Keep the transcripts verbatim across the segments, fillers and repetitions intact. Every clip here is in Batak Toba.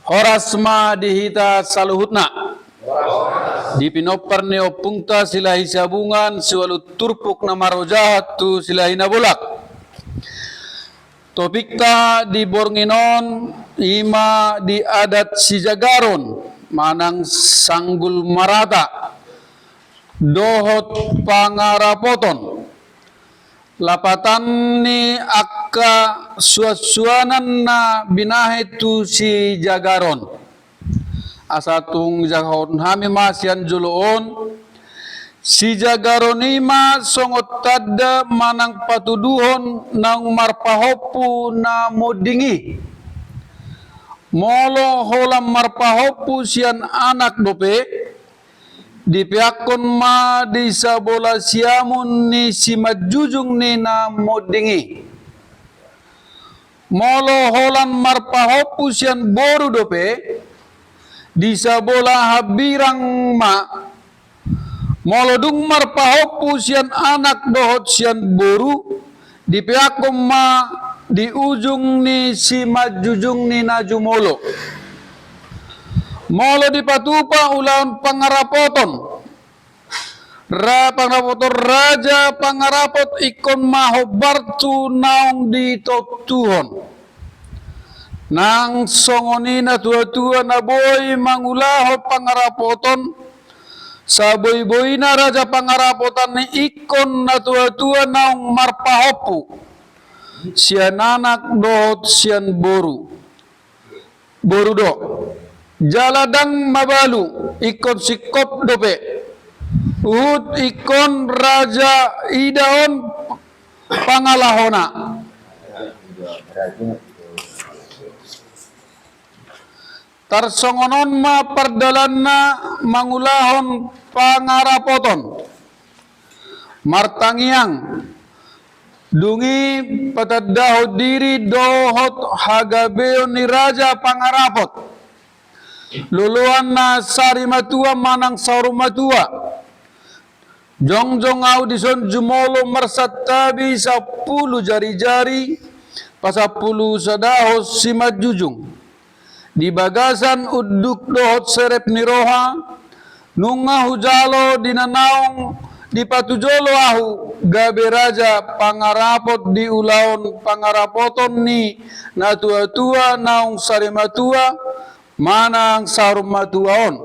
Horas ma di hita saluhutna. Di pinompar ni ompungta Silahi Siabungan, siualu turpuk na marojahan tu Silahi na bolak. Topikta di borngin on i ma di adat sijagaron manang sanggul marata dohot pangarapoton. Lapatan ni angka suansuanan na binahen tu sijagaron. Asa tung jahahon hami ma sian jolo on. Sijagaron i ma songon tanda manang patuduhon naung marpahompu na monding i. Molo holan marpahompu sian anak dope, dipeakkon ma di sabola siamun ni simanjujung ni na monding i. Molo holan marpahompu sian boru dope, di sabola hambirang ma. Molo dung marpahompu sian anak dohot sian boru, dipeakkon ma di ujung ni simanjujung ni na jumolo. Molo dipatupa ulaon pangarapoton, ra pangarapoton raja pangarapot ingkon ma hombar tu naung ditontuhon. Nang songon i natuatua na boi mangulahon pangarapoton, saboiboina raja pangarapotan i ingkon natuatua naung marpahompu sian anak dohot sian boru. Boru do. Jala ndang mabalu, ingkon singkop dope. Huhut ingkon raja ida on pangalahona. Tarsongon on ma pardalanna mangulahon pangarapoton. Martangiang, dung i patandahon diri dohot hagabeon ni raja pangarapot. Loloan na sarimatua manang saurmatua. Jongjong ahu dison jumolo marsantabi sampulu jarijari, pasampulu sadahon simanjujung. Di bagasan unduk dohot serep ni roha, nunga hujalo di na naung dipatujolo ahu gabe raja pangarapot di ulaon pangarapoton ni natuatua naung sarimatua manang saurmatua on.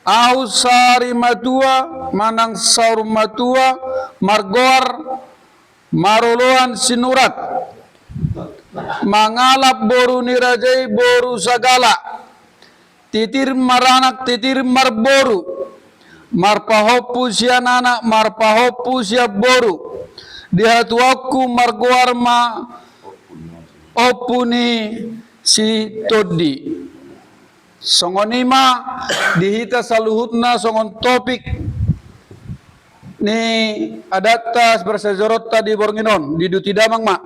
Ahu sarimatua manang saurmatua margoar Maroloan Sinurat. Mangalap boru ni raja i boru Sagala. Titir maranak, titir marboru. Marpahompu sian anak, marpahompu sian boru. Di hatuaonku margoar ma Ompu ni Sitondi. Songon i ma di hita saluhutna songon topik ni adatta parsiajaronta di borngin on, diuduti damang ma.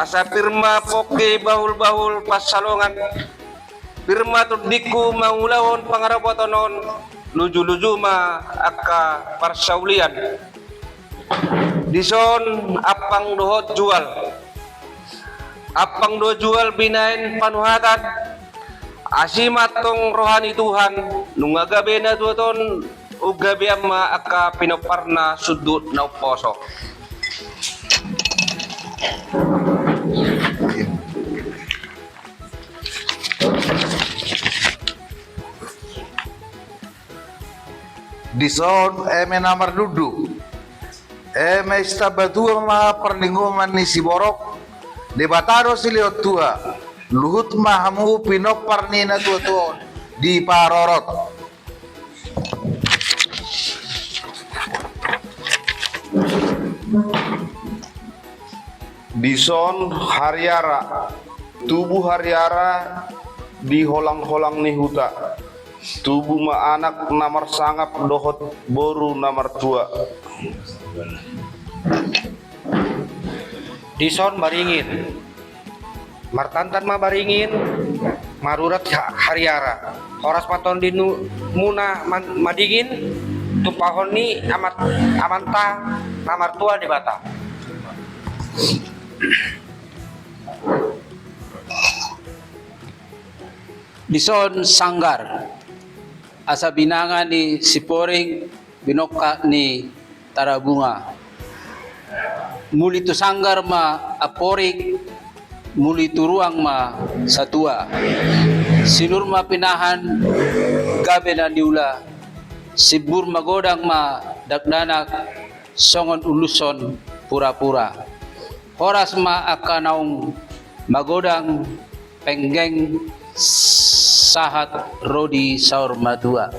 Asa pir ma pongki bahulbahul pansalongan. Pir ma tondingku mangulahon pangarapoton on, lujuluju ma angka parsaulian. Dison ampang dohot jual. Ampang dohot jual binahen panuhatan. Asi ma antong roha ni Tuhan, nunga gabe na tuat on, umgabean ma angka pinomparna sundut na umposo. Dison eme na marnundu. Eme sitambatua ma parlinggoman ni siborok. Debata do silehon tua. Luhut ma hamu pinompar ni natuatua on diparorot. Dison hariara, tubu hariara di holang-holang ni huta. Tubu ma anak na marsangap dohot boru na martua. Dison baringin. Martantan ma baringin, marurat ha-, hariara. Horas ma tondimuna man-, madingin, tumpahon ni amat-, amanta na martua Debata. Dison sanggar, asa binanga ni Siporing, binongkak ni Tarabunga. Muli tu sanggar ma Amporik, muli tu ruang ma satua. Sinur ma pinahan gabe na niula, simbur magodang ma dakdanak, songon uluson pura-pura. Horas ma angka naung magodang, penggeng sahat ro di saur matua.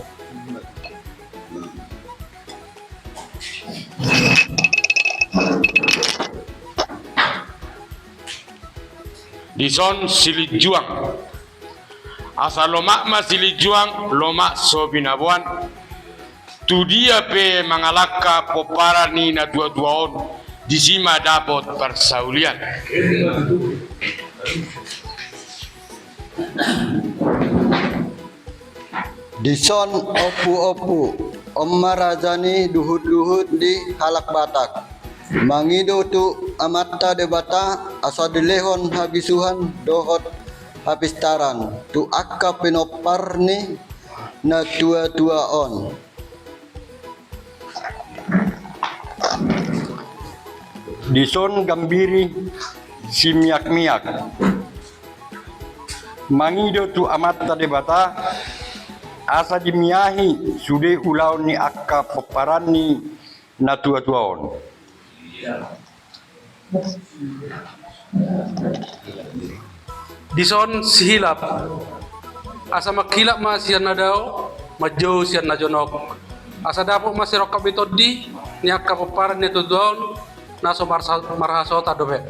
Dison silinjuang. Asa lomak ma silinjuang, lomak so binaboan. Tu dia pe mangalangka pomparan ni na tua-tua on, disi ma dapot parsaulian. Dison ompu-ompu, on ma raja ni duhut-duhut di halak Batak. Mangido tu Amanta Debata, asa dilehon habisuhon dohot hapistaran tu angka pinompar ni na tua-tua on. Dison gambiri simiak-miak. Mangido tu Amanta Debata, asa dimiahi sude ulaon ni angka pomparan ni na tua-tua on. Dison sihilap. Asa manghilap ma sian na dao, manjou sian na jonok. Asa dapot ma sirongkap ni tondi ni angka pomparan ni na tua-tua on, na so marsa-, marhasohotan dope.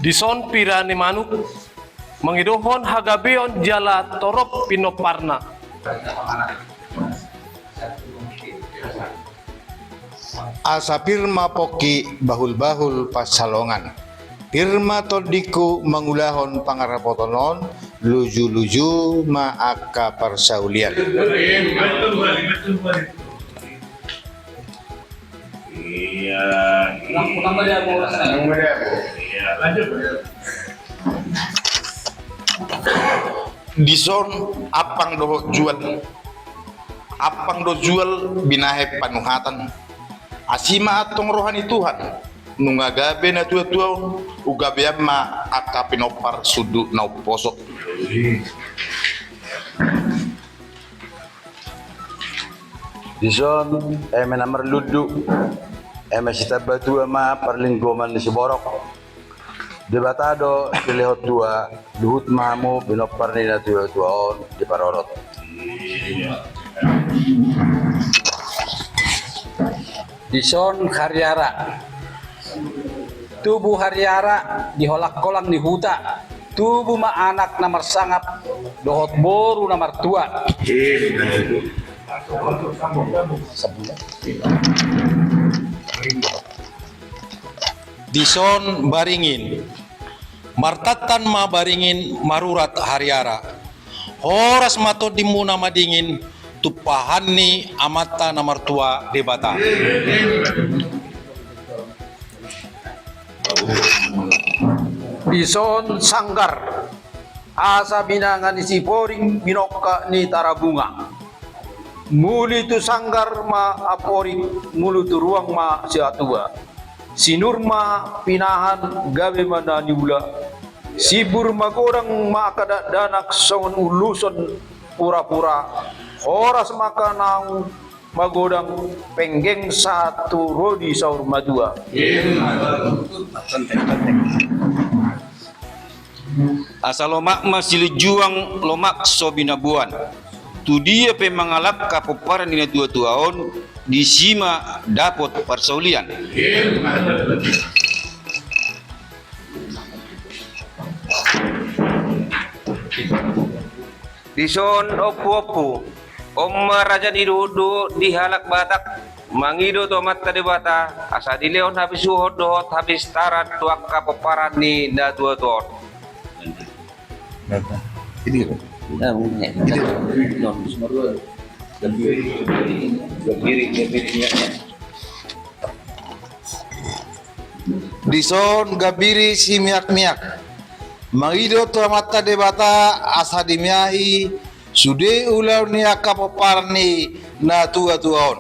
Dison pira ni manuk. Mangidohon hagabeon jala torop pinomparna. Asa pir ma pongki bahul-bahul pansalongan. Pir ma tondingku mangulahon pangarapoton on, luju-luju ma angka parsaulian. Iya. Iya, lanjut. Dison ampang dohot jual. Ampang dohot jual binahen panuhatan. Asi ma antong roha ni Tuhan. Nunga gabe na tua-tua on, ugabean ma angka pinompar sundut na umposo. Dison, eme na marlundu, eme sitamba tua ma parlinggoman ni siborok. Debata do silehon tua, luhut ma hamu pinompar ni na tua-tua on diparorot. Dison hariara. Tubu hariara di holang-holang ni huta. Tubu ma anak na marsangap dohot boru na martua. Dison baringin. Martantan ma baringin marurat hariara. Horas ma tondimuna madingin, tumpahan ni Amanta na martua Debata. Dison sanggar, asa binanga ni Siporing binongkak ni Tarabunga. Muli tu sanggar ma Amporik, muli tu ruang ma satua. Sinur ma pinahan gabe ma na niula. Simbur magodang ma angka dakdanak songon uluson pura-pura. Horas ma angka naung magodang, penggeng sahat tu ro di saur matua. Asa lomak ma silinjuang, lomak so binaboan. tu dia pe mangalangka pomparan ni natuatua on, disi ma dapot parsaulian. Dison ompuompu, on ma raja ni dohotdohot di halak Batak, mangido tu Amanta Debata asa dilehon habisuhon dohot hapistaran tu angka pomparan ni natuatua on. Dison gambiri simiakmiak, mangido tu Amanta Debata asa dimeahi sude ulaon ni angka pomparan ni natuatua on.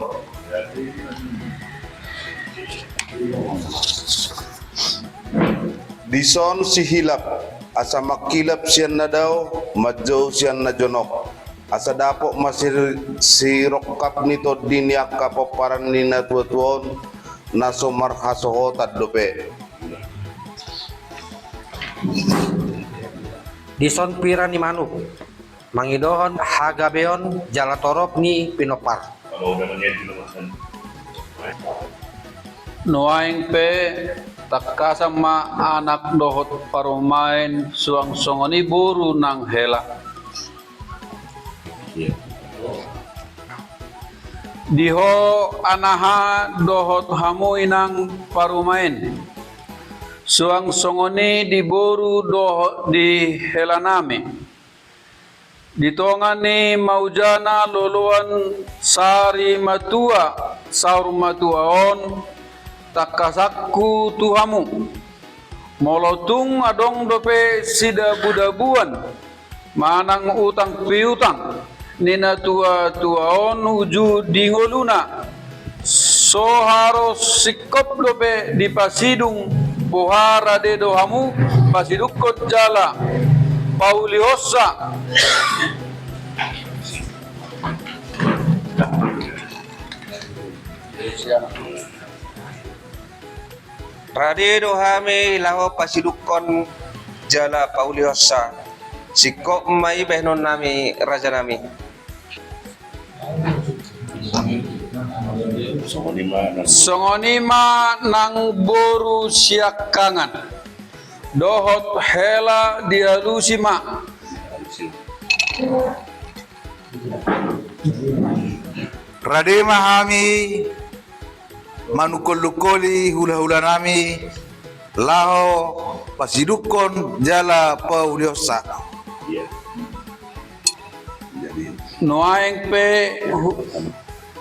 Dison sihilap, asa mangkilap sian na dao, manjou sian na jonok, asa dapot ma sir-, sirongkap ni tondi ni angka pomparan ni natuatua on, na so marhasohotan dope. Dison pira ni manuk, mangidohon hagabeon jala torop ni pinompar. Nuaeng pe tangkasan ma anak dohot parumaen, suang songon i boru nang hela. Di ho anaha dohot hamu inang parumaen, suang songon i di boru dohot di helanami. Di tonga ni maujana loloan sari matua saur matua on, tangkasanku tu hamu. Molo tung adong dope sidabudabuan manang utang piutang ni natuatua on uju di ngoluna, so haroro singkop dope dipasidung, boha rade do hamu pasidungkon jala paulihonsa. Rade do hami laho pasidungkon jala paulihonsa. Singkop ma i bahenonnami, rajanami. Songon i ma nang boru siangkangan dohot hela, dialusi ma. Rade ma hami manungkol-nungkoli hulahulanami laho pasidungkon jala paulihonsa. Nuaeng pe hu-,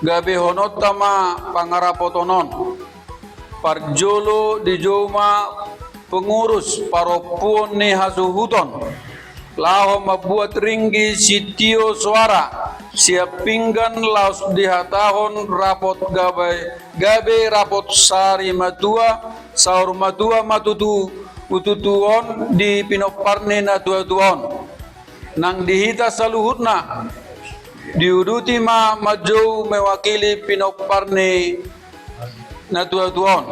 gabehononta ma pangarapoton on. Parjolo dijou ma pengurus parompuon ni hasuhuton laho mambuat ringgit sitio soara sian pinggan laos dihatahon rapot gabe, gabe rapot sari matua saur matua ma tutu ututu on di pinompar ni natuatua on. Nang di hita saluhutna diuduti ma manjou mewakili pinompar ni natuatua on.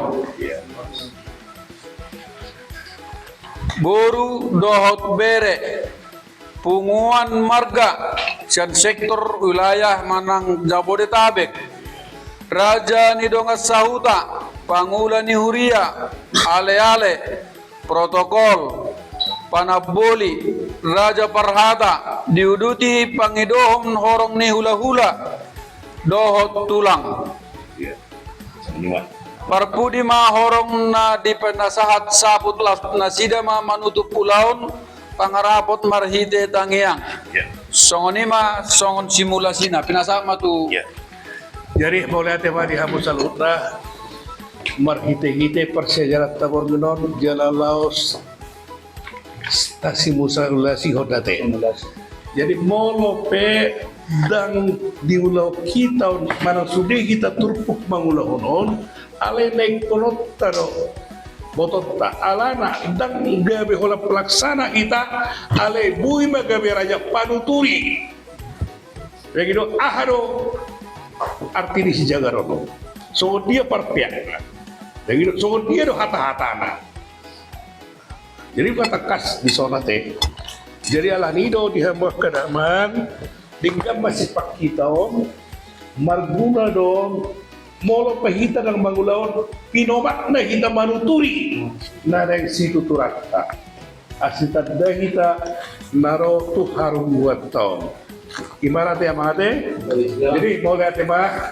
Boru dohot bere, punguan marga sian sektor wilayah manang Jabodetabek, raja ni dongan sahuta, pangula ni huria, aleale, protokol, panamboli, raja parhata, diuduti pangidohon horong ni hulahula dohot tulang. Parpudi ma horong na dipinasahat saput, laos nasida ma manutup ulaon pangarapot marhite tangiang. Songon i ma songon simulasina, pinasahat ma tu. Jadi mauliate ma di hamu saluhutna marhitehite parsiajaranta borngin on jala laos tasimulasihon ate. Jadi molo pe ndang diulahon hita on manang sude hita turpuk mangulahon on, alai naingkononta do botonta, alana ndang gabe holan pelaksana hita, alai boi ma gabe raja panuturi. Jadi do, aha do arti ni sijagaron on? Songon dia parpeakna? Jadi do, songon dia do hatahatana? Jadi patangkas dison ate. Jadi alani do di hamu angka damang, Denggan ma sipakhita on, marguna do on, molo pe hita ndang mangulahon, pinomatna hita manuturi na naeng situturanta. Asi tanda hita na ro tu harungguanta on. I ma ate, amang ate. Jadi mauliate ma,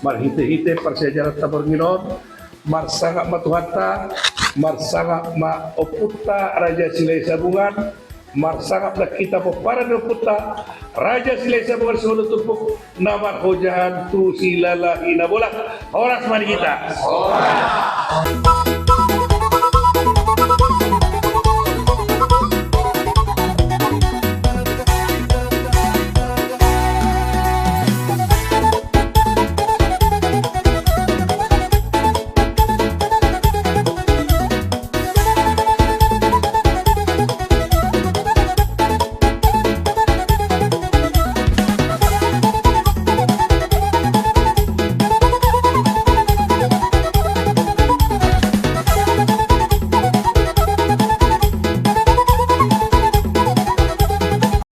marhitehite parsiajaranta borngin on, marsangap ma Tuhanta, marsangap ma ompunta Raja Silahisabungan, marsangap ma hita pomparan ni ompunta Raja Silahisabungan Siholutumpuk na marhojahan tu Silalahi Nabolak. Horas ma di hita.